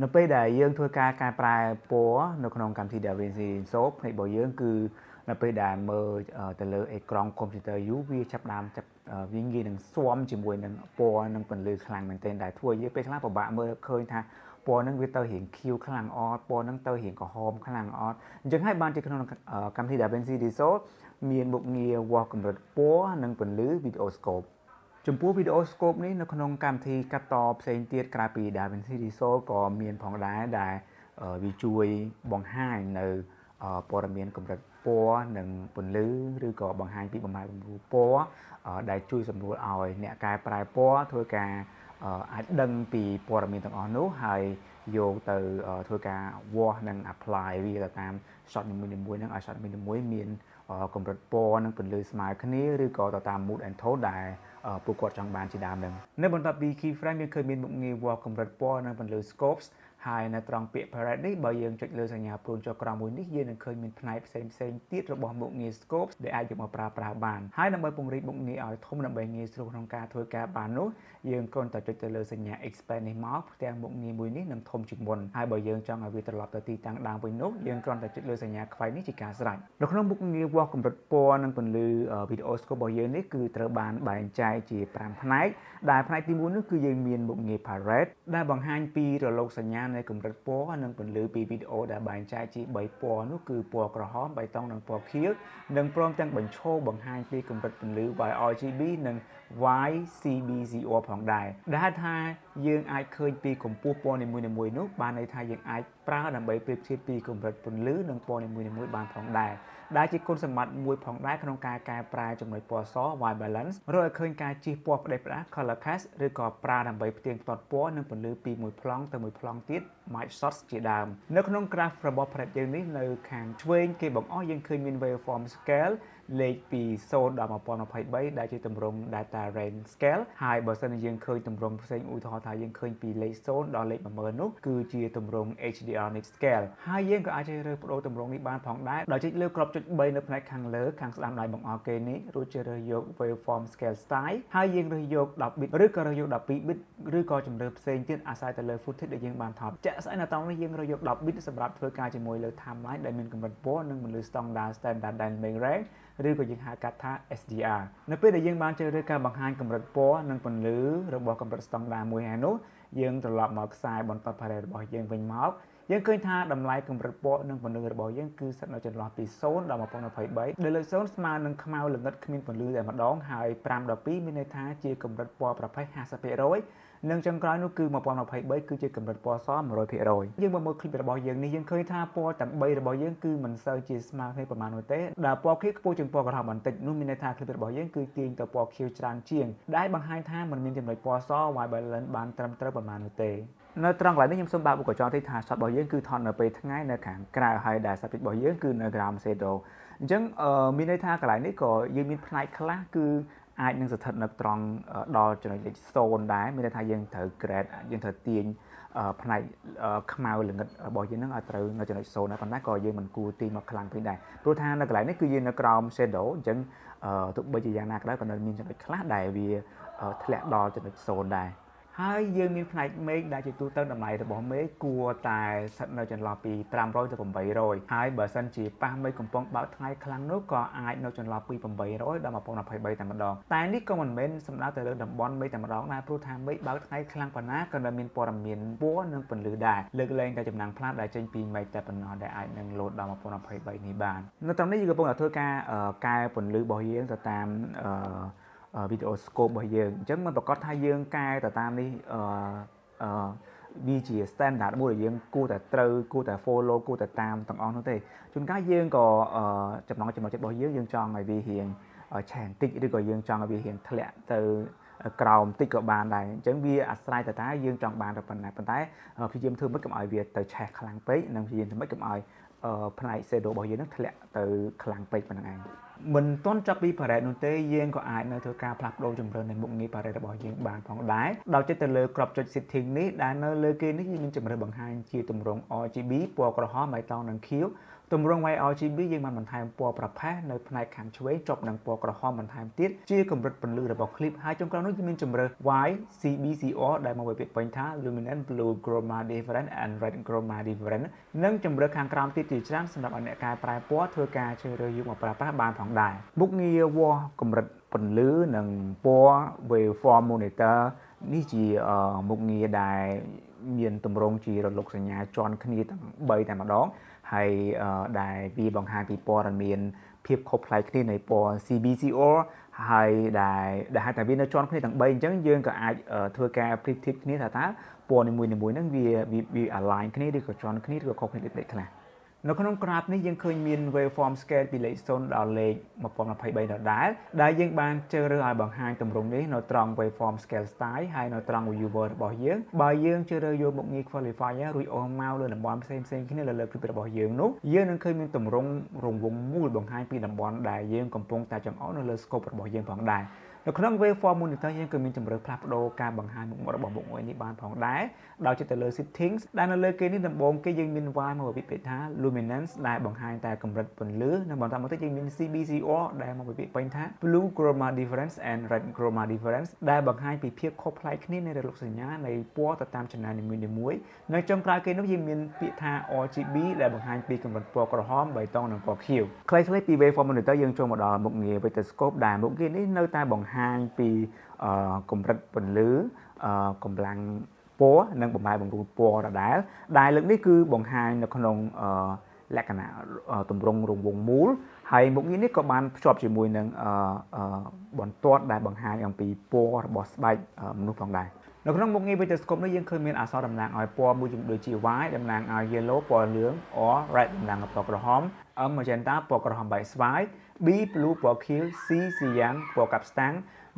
នៅពេលដែលយើងធ្វើការកែប្រែពណ៌នៅក្នុងកម្មវិធី DaVinci Resolve ភ្នែករបស់យើងគឺនៅពេលដែលមើលទៅលើអេក្រង់កុំព្យូទ័រយូរវាចាប់ដើមចាប់វាងាយនឹងស៊ាំជាមួយនឹងពណ៌និងពន្លឺខ្លាំងមែនទែនដែលធ្វើឲ្យយើងពេលខ្លះពិបាកមើលឃើញថាពណ៌នឹងវាទៅរៀងខៀវខ្លាំងអត់ពណ៌នឹងទៅរៀងក្រហមខ្លាំងអត់អញ្ចឹងហើយបានជាក្នុងកម្មវិធី DaVinci Resolve មានមុខងារវាស់កម្រិតពណ៌និងពន្លឺ Video Scope ចំពោះ Video Scope នេះនៅក្នុងកម្មវិធីកាត់តផ្សេងទៀតក្រៅពី DaVinci Resolve ក៏មានផងដែរដែលវាជួយបង្ហាញនៅព័ត៌មានកម្រិតពណ៌និងពន្លឺឬក៏បង្ហាញពីបំរែបំរួលពណ៌ដែលជួយសម្រួលឲ្យអ្នកកែប្រែពណ៌ធ្វើការអាចដឹងពីព័ត៌មានទាំងអស់នោះហើយយកទៅធ្វើការវាស់និង apply វាទៅតាម shot នីមួយៗហ្នឹងឲ្យ shot នីមួយៗមានកម្រិតពណ៌និងពន្លឺស្មើគ្នាឬក៏ទៅតាម mood and tone ដែលពួកគាត់ចង់បានជាដើមហ្នឹងនៅបន្ទាប់ពី keyframe យើងឃើញមានមុខងារវាស់កម្រិតពណ៌និងពន្លឺ scopes ហើយនៅត្រង់ពាក្យ palette នេះបើយើងចុចលើសញ្ញាព្រួញចុះក្រោមមួយនេះយើងនឹងឃើញមានផ្នែកផ្សេងផ្សេងទៀតរបស់មុខងារ scopes ដែលអាចយកមកប្រើប្រាស់បានហើយដើម្បីពង្រីកមុខងារឲ្យធំដើម្បីងាយស្រួលក្នុងការធ្វើការបាននោះយើងគ្រាន់តែចុចទៅលើសញ្ញា expand នេះមកផ្ទាំងមុខងារមួយនេះនឹងធំជាងមុនហើយបើយើងចង់ឲ្យវាត្រឡប់ទៅទីតាំងដើមវិញនោះយើងគ្រាន់តែចុចលើសញ្ញាខ្វែងនេះជាការស្រេចនៅក្នុងមុខងារវាស់កម្រិតពណ៌និងពន្លឺ video scope របស់យើងនេះគឺត្រូវបានបែងចែកជា5ផ្នែកដែលផ្នែកទី1នោះគឺយើងមានមុខងារ palette ដែលបង្ហាញពីរលកសញ្ញានៃកម្រិតពណ៌និងពន្លឺពីវីដេអូដែលបែងចែកជា3ពណ៌នោះគឺពណ៌ក្រហមបៃតងនិងពណ៌ខៀវនិងព្រមទាំងបញ្ឈរបង្ហាញពីកម្រិតពន្លឺ YRGB និង YCbCr ផងដែរដែលហៅថាយើងអាចឃើញពីកម្ពស់ពណ៌នីមួយៗនោះបានន័យថាយើងអាចប្រើដើម្បីប្រៀបធៀបពីកម្រិតពន្លឺនិងពណ៌នីមួយៗបានផងដែរដែលជាគុណសម្បត្តិមួយផងដែរក្នុងការកែប្រែចំណុចពណ៌ស white balance រកឲ្យឃើញការជិះពណ៌ផ្ដេសផ្ដាស color cast ឬក៏ប្រើដើម្បីផ្ទៀងផ្ទាត់ពណ៌និងពន្លឺពីមួយប្លង់ទៅមួយប្លង់ទៀត match shots ជាដើមនៅក្នុង graph របស់ palette យើងនេះនៅខាងឆ្វេងគេបង្អស់យើងឃើញមាន waveform scale លេខពី0ដល់1023ដែលជាទម្រង់ data range scale ហើយបើសិនជាយើងឃើញទម្រង់ផ្សេងឧទាហរណ៍ថាយើងឃើញពីលេខ0ដល់លេខ10000នោះគឺជាទម្រង់ HDR nit scale ហើយយើងក៏អាចជ្រើសរើសប្ដូរទម្រង់នេះបានផងដែរដោយចុចលើគ្រាប់ចុច3នៅផ្នែកខាងលើខាងស្ដាំដៃបង្អស់គេនេះរួចជ្រើសរើសយក waveform scale style ហើយយើងរើសយក10 bit ឬក៏រើសយក12 bit ឬក៏ជម្រើសផ្សេងទៀតអាស្រ័យទៅលើ footage ដែលយើងបានថតជាក់ស្ដែងនៅត្រង់នេះយើងរើសយក10 bit សម្រាប់ធ្វើការជាមួយលើ timeline ដែលមានកម្រិតពណ៌និងពន្លឺ standard standard dynamic range ឬក៏យើងហៅកាត់ថា SDR នៅពេលដែលយើងបានជ្រើសរើសការបង្ហាញកម្រិតពណ៌និងពន្លឺរបស់កម្រិតស្តង់ដារមួយហើយនោះយើងត្រឡប់មកខ្សែបន្ទាត់ palette របស់យើងវិញមកយើងឃើញថាតម្លៃកម្រិតពណ៌និងពន្លឺរបស់យើងគឺស្ថិតនៅចន្លោះពី0ដល់1023ដែលលេខ0ស្មើនឹងខ្មៅល្ងិតគ្មានពន្លឺតែម្ដងហើយ5ដល់2មានន័យថាជាកម្រិតពណ៌ប្រផេះ50%និងចុងក្រោយនោះគឺ1023គឺជាកម្រិតពណ៌ស100%យើងមកមើលឃ្លីបរបស់យើងនេះយើងឃើញថាពណ៌ទាំង3របស់យើងគឺមិនសូវជាស្មើគ្នាប្រហែលនោះទេដែលពណ៌ខៀវខ្ពស់ជាងពណ៌ក្រហមបន្តិចនោះមានន័យថាឃ្លីបរបស់យើងគឺទាញទៅពណ៌ខៀវច្រើនជាងដែលបង្ហាញថាมันមានចំណុចពណ៌ស white balance បានត្រឹមត្រូវប្រហែលនោះទេនៅត្រង់កន្លែងនេះខ្ញុំសូមបើកមុខកញ្ចក់តិចថា shot របស់យើងគឺថតនៅពេលថ្ងៃនៅខាងក្រៅហើយដែល subject របស់យើងគឺនៅក្រោម shadow អញ្ចឹងមានន័យថាកន្លែងនេះក៏យើងមានផ្នែកខ្លះគឺអាចនឹងស្ថិតនៅត្រង់ដល់ចំណុចលេខ0ដែរមានន័យថាយើងត្រូវ grade យើងត្រូវទាញផ្នែកខ្មៅល្ងិតរបស់យើងនឹងឲ្យត្រូវនៅចំណុច0ដែរប៉ុន្តែក៏យើងមិនគួរទាញមកខ្លាំងពេកដែរព្រោះថានៅកន្លែងនេះគឺយើងនៅក្រោម shadow អញ្ចឹងទោះបីជាយ៉ាងណាក៏ដោយក៏នៅមានចំណុចខ្លះដែលវាធ្លាក់ដល់ចំណុច0ដែរហើយយើងមានផ្នែកមេឃដែលជាទូទៅតម្លៃរបស់មេឃគួរតែស្ថិតនៅចន្លោះពី500ទៅ800ហើយបើសិនជាប៉ះមេឃកំពុងបើកថ្ងៃខ្លាំងនោះក៏អាចនៅចន្លោះពី800ដល់1023តែម្ដងតែនេះក៏មិនមែនសំដៅទៅលើតំបន់មេឃតែម្ដងដែរព្រោះថាមេឃបើកថ្ងៃខ្លាំងប៉ុណ្ណាក៏នៅមានព័ត៌មានពណ៌និងពន្លឺដែរលើកលែងតែចំណាំងផ្លាតដែលចេញពីមេឃតែប៉ុណ្ណោះដែលអាចនឹងលោតដល់1023នេះបាននៅត្រង់នេះយើងកំពុងតែធ្វើការកែពន្លឺរបស់យើងទៅតាមអឺវីដេអូ scope របស់យើងអញ្ចឹងមិនប្រកាសថាយើងកែទៅតាមនេះអឺអឺវាជា standard មួយដែលយើងគួរតែត្រូវគួរតែ follow គួរតែតាមទាំងអស់នោះទេជួនកាលយើងក៏ចំណងចំណុចចិត្តរបស់យើងយើងចង់ឲ្យវារៀងឆេះបន្តិចឬក៏យើងចង់ឲ្យវារៀងធ្លាក់ទៅក្រោមតិចក៏បានដែរអញ្ចឹងវាអាស្រ័យទៅតើយើងចង់បានទៅប៉ុណ្ណាប៉ុន្តែព្យាយាមធ្វើម៉េចកុំឲ្យវាទៅឆេះខ្លាំងពេកនិងព្យាយាមធ្វើម៉េចកុំឲ្យ ផ្នែក shadow របស់យើងនឹងធ្លាក់ទៅខ្លាំងពេកប៉ុណ្្នឹងឯងមិនទាន់ចាប់ពី palette នោះទេយើងក៏អាចនៅធ្វើការផ្លាស់ប្ដូរជម្រើសនៃមុខងារ palette របស់យើងបានផងដែរដោយចុចទៅលើក្របចុច setting នេះដែលនៅលើគេនេះយើងមានជម្រើសបង្ហាញជាទម្រង់ RGB ពណ៌ក្រហមបៃតងនិងខៀវទម្រង់ YRGB យើងបានបន្ថែមពណ៌ប្រផេះនៅផ្នែកខាងឆ្វេងជាប់នឹងពណ៌ក្រហមបន្ថែមទៀតជាកម្រិតពន្លឺរបស់ clip ហើយចុងក្រោយនោះយើងមានជម្រើស YCBCR ដែលមកពីពាក្យពេញថា Luminance Blue Chroma Difference and Red Chroma Difference និងជម្រើសខាងក្រោមទៀតជាច្រើនសម្រាប់ឲ្យអ្នកកែប្រែពណ៌ធ្វើការជ្រើសរើសយកមកប្រើប្រាស់បានផងដែរមុខងារវាស់កម្រិតពន្លឺនិងពណ៌ waveform monitor នេះជាមុខងារដែលមានទម្រង់ជារលកសញ្ញាជាន់គ្នាទាំង3តែម្ដងហើយដែលវាបង្ហាញពីព័ត៌មានភាពខុសប្លែកគ្នានៃពណ៌ CBCR ហើយដែលដែលហៅថាវានៅជាន់គ្នាទាំង3អញ្ចឹងយើងក៏អាចធ្វើការប្រៀបធៀបគ្នាថាតើពណ៌នីមួយៗហ្នឹងវាវា align គ្នាឬក៏ជាន់គ្នាឬក៏ខុសគ្នាតិចៗខ្លះនៅក្នុងក្រាបនេះយើងឃើញមាន waveform scale ពីលេខ0ដល់លេខ1023ដដែលដែលយើងបានជ្រើសរើសឲ្យបង្ហាញទម្រង់នេះនៅត្រង់ waveform scale style ហើយនៅត្រង់ viewer របស់យើងបើយើងជ្រើសរើសយកមុខងារ qualifier រួចអូសមកលើតំបន់ផ្សេងៗគ្នាលើលើ clip របស់យើងនោះយើងនឹងឃើញមានទម្រង់រង្វង់មូលបង្ហាញពីតំបន់ដែលយើងកំពុងតែចង្អុលនៅលើ scope របស់យើងផងដែរនៅក្នុង waveform monitor យើងក៏មានជម្រើសផ្លាស់ប្ដូរការបង្ហាញមុខមាត់របស់មុខងារនេះបានផងដែរដោយចុចទៅលើ settings ដែលនៅលើគេនេះដំបូងគេយើងមាន Y មកពីពាក្យថា luminance ដែលបង្ហាញតែកម្រិតពន្លឺនិងបន្តមកទៀតយើងមាន CBCR ដែលមកពីពាក្យពេញថា blue chroma difference and red chroma difference ដែលបង្ហាញពីភាពខុសប្លែកគ្នានៃរលកសញ្ញានៃពណ៌ទៅតាមចំណាននីមួយៗនៅចុងក្រោយគេនោះយើងមានពាក្យថា RGB ដែលបង្ហាញពីកម្រិតពណ៌ក្រហមបៃតងនិងពណ៌ខៀវខ្លីៗពី waveform monitor យើងចូលមកដល់មុខងារ vectorscope ដែលមុខងារនេះនៅតែបង្ហាញពីកម្រិតពន្លឺកម្លាំងពណ៌និងបំលែបំរួលពណ៌ដដែលដែលលើកនេះគឺបង្ហាញនៅក្នុងលក្ខណៈទម្រង់រង្វង់មូលហើយមុខងារនេះក៏បានភ្ជាប់ជាមួយនឹងបន្ទាត់ដែលបង្ហាញអំពីពណ៌របស់ស្បែកមនុស្សផងដែរនៅក្នុងមុខងារ vectorscope នេះយើងឃើញមានអក្សរតំណាងឲ្យពណ៌មួយចំនួនដូចជា Y តំណាងឲ្យ yellow ពណ៌លឿង R red តំណាងឲ្យពណ៌ក្រហម M magenta ពណ៌ក្រហមបែកស្វាយ B blue ពណ៌ខៀវ C cyan ពណ៌កាប់ស្តាំង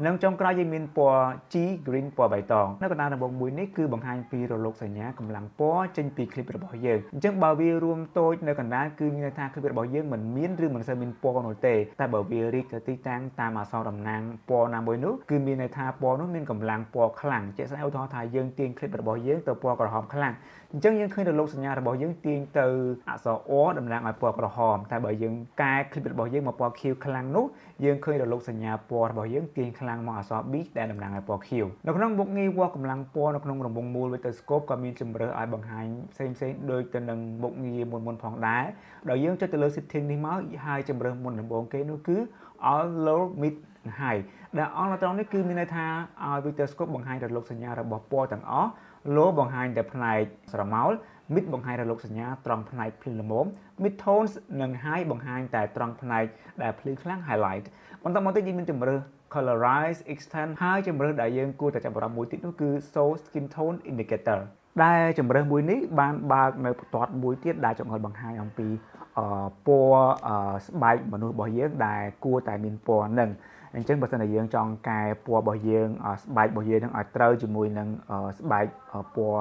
និងចុងក្រោយយើងមានពណ៌ G green ពណ៌បៃតងនៅកណ្ដាលដំបូងមួយនេះគឺបង្ហាញពីរលកសញ្ញាកម្លាំងពណ៌ចេញពី clip របស់យើងអញ្ចឹងបើវារួមតូចនៅកណ្ដាលគឺមានន័យថា clip របស់យើងមិនមានឬមិនសូវមានពណ៌នោះទេតែបើវារីកទៅទីតាំងតាមអក្សរតំណាងពណ៌ណាមួយនោះគឺមានន័យថាពណ៌នោះមានកម្លាំងពណ៌ខ្លាំងជាក់ស្ដែងឧទាហរណ៍ថាយើងទាញ clip របស់យើងទៅពណ៌ក្រហមខ្លាំងអញ្ចឹងយើងឃើញរលកសញ្ញារបស់យើងទាញទៅអក្សរ R តំណាងឲ្យពណ៌ក្រហមតែបើយើងកែ clip របស់យើងមកពណ៌ខៀវខ្លាំងនោះយើងឃើញរលកសញ្ញាពណ៌របស់យើងទាញខ្លាំងមកអក្សរ B ដែលតំណាងឲ្យពណ៌ខៀវនៅក្នុងមុខងារវាស់កម្លាំងពណ៌នៅក្នុងរង្វង់មូល vectorscope ក៏មានជម្រើសឲ្យបង្ហាញផ្សេងផ្សេងដូចទៅនឹងមុខងារមុនមុនផងដែរដោយយើងចុចទៅលើ setting នេះមកហើយជម្រើសមុនដំបូងគេនោះគឺ all low mid high ដែលអល់នៅត្រង់នេះគឺមានន័យថាឲ្យ vectorscope បង្ហាញរលកសញ្ញារបស់ពណ៌ទាំងអស់ low បង្ហាញតែផ្នែកស្រមោល mid បង្ហាញរលកសញ្ញាត្រង់ផ្នែកភ្លឺល្មម mid tones និង high បង្ហាញតែត្រង់ផ្នែកដែលភ្លឺខ្លាំង highlight បន្តមកទៀតយើងមានជម្រើស colorize extend ហើយជម្រើសដែលយើងគួរតែចាប់អារម្មណ៍មួយទៀតនោះគឺ show skin tone indicator ដែលជម្រើសមួយនេះបានបើកនៅបន្ទាត់មួយទៀតដែលចង្អុលបង្ហាញអំពីពណ៌ស្បែកមនុស្សរបស់យើងដែលគួរតែមានពណ៌នឹងអញ្ចឹងបើសិនជាយើងចង់កែពណ៌របស់យើងស្បែករបស់យើងនឹងឲ្យត្រូវជាមួយនឹងស្បែកពណ៌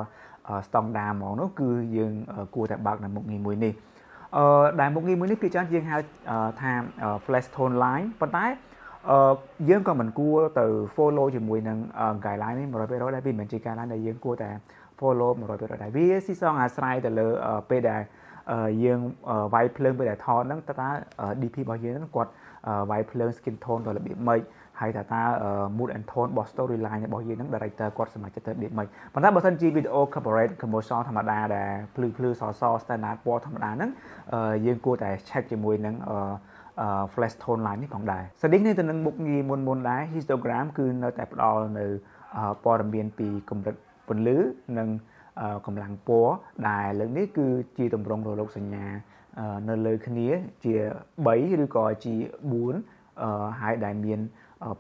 ស្តង់ដាហ្មងនោះគឺយើងគួរតែបើកនៅមុខងារមួយនេះអឺដែលមុខងារមួយនេះគឺច្រើនយើងហៅថា flesh tone line ប៉ុន្តែអឺយើងក៏មិនគួរទៅ follow ជាមួយនឹង guideline នេះ100%ដែរវាមិនមែនជា guideline ដែលយើងគួរតែ follow 100%ដែរវាស៊ីសងអាស្រ័យទៅលើពេលដែលយើងវាយភ្លើងពេលដែលថតហ្នឹងតើតើ DP របស់យើងហ្នឹងគាត់វាយភ្លើង skin tone ទៅរបៀបម៉េចហើយថាតើ mood and tone របស់ storyline របស់យើងហ្នឹង director គាត់សម្រេចចិត្តទៅរបៀបម៉េចប៉ុន្តែបើសិនជា video corporate commercial ធម្មតាដែលភ្លឺភ្លឺសស standard ពណ៌ធម្មតាហ្នឹងយើងគួរតែ check ជាមួយនឹង flesh tone line នេះផងដែរស្តីនេះទៅនឹងមុខងារមុនមុនដែរ histogram គឺនៅតែផ្ដល់នៅព័ត៌មានពីកម្រិតពន្លឺនិងកម្លាំងពណ៌ដែលលើកនេះគឺជាទម្រង់រលកសញ្ញានៅលើគ្នាជា3ឬក៏ជា4ហើយដែលមាន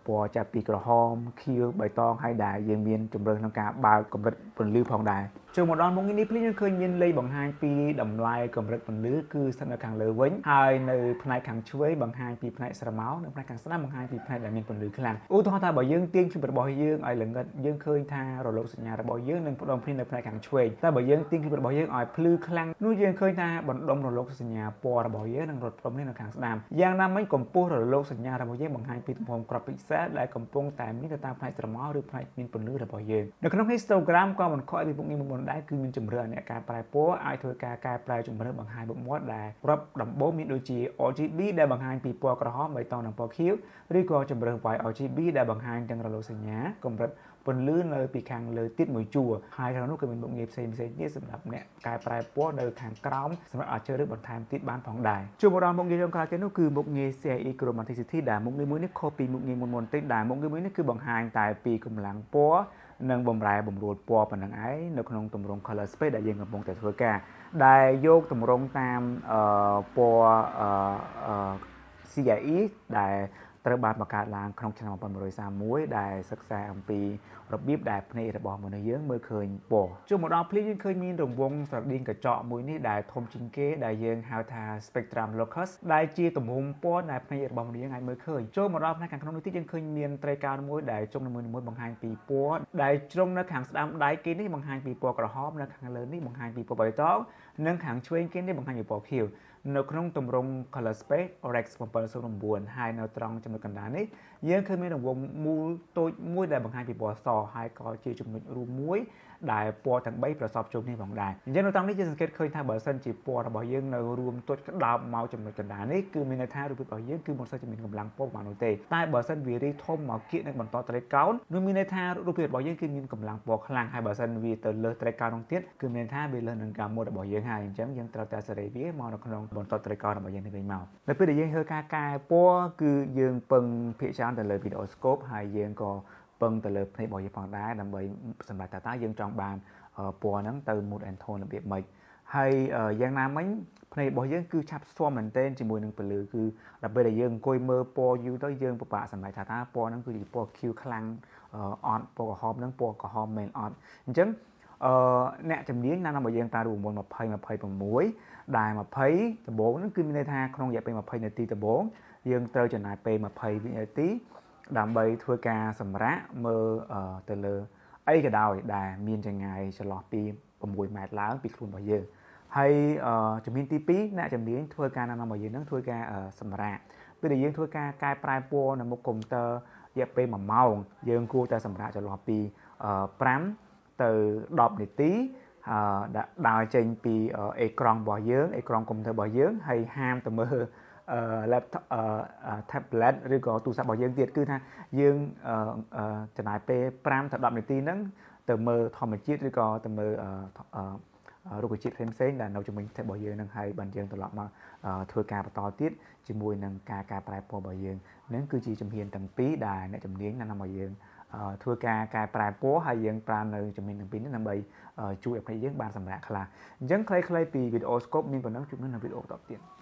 ពណ៌ចាប់ពីក្រហមខៀវបៃតងហើយដែលយើងមានជម្រើសក្នុងការបើកកម្រិតពន្លឺផងដែរ ចូលមកដល់មុខងារនេះភ្លាមយើងឃើញមានលេខបង្ហាញពីតម្លៃកម្រិតពន្លឺគឺស្ថិតនៅខាងលើវិញហើយនៅផ្នែកខាងឆ្វេងបង្ហាញពីផ្នែកស្រមោលនិងផ្នែកខាងស្ដាំបង្ហាញពីផ្នែកដែលមានពន្លឺខ្លាំងឧទាហរណ៍ថាបើយើងទាញឃ្លីបរបស់យើងឲ្យល្ងិតយើងឃើញថារលកសញ្ញារបស់យើងនឹងផ្ដុំគ្នានៅផ្នែកខាងឆ្វេងតែបើយើងទាញឃ្លីបរបស់យើងឲ្យភ្លឺខ្លាំងនោះយើងឃើញថាបណ្ដុំរលកសញ្ញាពណ៌របស់យើងនឹងរត់ផ្ដុំគ្នានៅខាងស្ដាំយ៉ាងណាមិញកម្ពស់រលកសញ្ញារបស់យើងបង្ហាញពីទំហំគ្រាប់ pixel ដែលកំពុងតែមានទៅតាមផ្នែកស្រមោលឬផ្នែកមានពន្លឺរបស់យើងនៅក្នុង histogram ក៏មិនខុសពីមុខងារមុនៗដែរគឺមានជម្រើសឲ្យអ្នកកែប្រែពណ៌អាចធ្វើការកែប្រែជម្រើសបង្ហាញមុខមាត់ដែលរាប់ដំបូងមានដូចជា RGB ដែលបង្ហាញពីពណ៌ក្រហមបៃតងនិងពណ៌ខៀវឬក៏ជម្រើស YRGB ដែលបង្ហាញទាំងរលកសញ្ញាកម្រិតពន្លឺនៅពីខាងលើទៀតមួយជួរហើយក្នុងនោះក៏មានមុខងារផ្សេងផ្សេងទៀតសម្រាប់អ្នកកែប្រែពណ៌នៅខាងក្រោមសម្រាប់ឲ្យជ្រើសរើសបន្ថែមទៀតបានផងដែរជួបមកដល់មុខងារចុងក្រោយទៀតនោះគឺមុខងារ CIE Chromaticity ដែលមុខងារមួយនេះខុសពីមុខងារមុនៗតិចដែលមុខងារមួយនេះគឺបង្ហាញតែពីកម្លាំងពណ៌និងបំរែបំរួលពណ៌ប៉ុណ្ណឹងឯងនៅក្នុងទម្រង់ color space ដែលយើងកំពុងតែធ្វើការដែលយកទម្រង់តាមពណ៌ CIE ដែលត្រូវបានបង្កើតឡើងក្នុងឆ្នាំ1931ដែលសិក្សាអំពីរបៀបដែលភ្នែករបស់មនុស្សយើងមើលឃើញពណ៌ជួបមកដល់ភ្លាមយើងឃើញមានរង្វង់ស្រដៀងកញ្ចក់មួយនេះដែលធំជាងគេដែលយើងហៅថា spectrum locus ដែលជាទំហំពណ៌ដែលភ្នែករបស់មនុស្សយើងអាចមើលឃើញចូលមកដល់ផ្នែកខាងក្នុងនេះទៀតយើងឃើញមានត្រីកោណមួយដែលចុងនីមួយៗបង្ហាញពីពណ៌ដែលជ្រុងនៅខាងស្ដាំដៃគេនេះបង្ហាញពីពណ៌ក្រហមនៅខាងលើនេះបង្ហាញពីពណ៌បៃតងនិងខាងឆ្វេងគេនេះបង្ហាញពីពណ៌ខៀវនៅក្នុងទម្រង់ color space Rec 709ហើយនៅត្រង់ចំណុចកណ្ដាលនេះយើងឃើញមានរង្វង់មូលតូចមួយដែលបង្ហាញពីពណ៌សហើយក៏ជាចំណុចរួមមួយដែលពណ៌ទាំង3ប្រសពជុំគ្នាផងដែរអញ្ចឹងនៅត្រង់នេះយើងសង្កេតឃើញថាបើសិនជាពណ៌របស់យើងនៅរួមតូចក្តោបមកចំណុចកណ្ដាលនេះគឺមានន័យថារូបភាពរបស់យើងគឺមិនសូវជាមានកម្លាំងពណ៌ប៉ុន្មាននោះទេតែបើសិនវារីធំមកគៀកនឹងបន្តត្រីកោណនោះមានន័យថារូបភាពរបស់យើងគឺមានកម្លាំងពណ៌ខ្លាំងហើយបើសិនវាទៅលើសត្រីកោណនោះទៀតគឺមានន័យថាវាលើសនឹងការម៉ូដរបស់យើងហើយអញ្ចឹងយើងត្រូវតែសេរីវាមកនៅក្នុងបន្តត្រីកោណរបស់យើងនេះវិញមកនៅពេលដែលយើងធ្វើការកែពណ៌គឺយើងពឹងភាគច្រើនទៅលើ video scope ហើយយើងក៏ពឹងទៅលើភ្នែករបស់យើងផងដែរដើម្បីសម្រាប់តើយើងចង់បានពណ៌ហ្នឹងទៅ mood and tone របៀបម៉េចហើយយ៉ាងណាមិញភ្នែករបស់យើងគឺឆាប់ស៊ាំមែនទែនជាមួយនឹងពន្លឺគឺដល់ពេលដែលយើងអង្គុយមើលពណ៌យូរទៅយើងពិបាកសម្រេចថាតើពណ៌ហ្នឹងគឺជាពណ៌ខៀវខ្លាំងអត់ពណ៌ក្រហមហ្នឹងពណ៌ក្រហមមែនអត់អញ្ចឹងអឺអ្នកជំនាញណែនាំឲ្យយើងប្រើរូបមន្ត20 26ដែល20ដំបូងហ្នឹងគឺមានន័យថាក្នុងរយៈពេល20នាទីដំបូងយើងត្រូវចំណាយពេល20វិនាទីដើម្បីធ្វើការសម្រាកមើលទៅលើអីក៏ដោយដែលមានចម្ងាយចន្លោះពី6ម៉ែត្រឡើងពីខ្លួនរបស់យើងហើយជំនាញទី2អ្នកជំនាញធ្វើការណែនាំរបស់យើងនឹងធ្វើការសម្រាកពេលដែលយើងធ្វើការកែប្រែពណ៌នៅមុខកុំព្យូទ័ររយៈពេល1ម៉ោងយើងគួរតែសម្រាកចន្លោះពី5ទៅ10នាទីដើរចេញពីអេក្រង់របស់យើងអេក្រង់កុំព្យូទ័ររបស់យើងហើយហាមទៅមើល laptop tablet ឬក៏ទូរស័ព្ទរបស់យើងទៀតគឺថាយើងចំណាយពេល5ទៅ10នាទីហ្នឹងទៅមើលធម្មជាតិឬក៏ទៅមើលរុក្ខជាតិផ្សេងៗដែលនៅជំនាញផ្ទះរបស់យើងនឹងហើយបានយើងត្រឡប់មកធ្វើការបន្តទៀតជាមួយនឹងការកែប្រែពណ៌របស់យើងនឹងគឺជាជំហានទាំងពីរដែលអ្នកជំនាញណែនាំឲ្យយើងធ្វើការកែប្រែពណ៌ហើយយើងប្រើនៅជំនាញទាំងពីរនេះដើម្បីជួយឲ្យភ្នែកយើងបានសម្រាកខ្លះអញ្ចឹងខ្លីៗពី video scope មានប៉ុណ្ណឹងជួបនឹងនៅវីដេអូបន្តទៀត។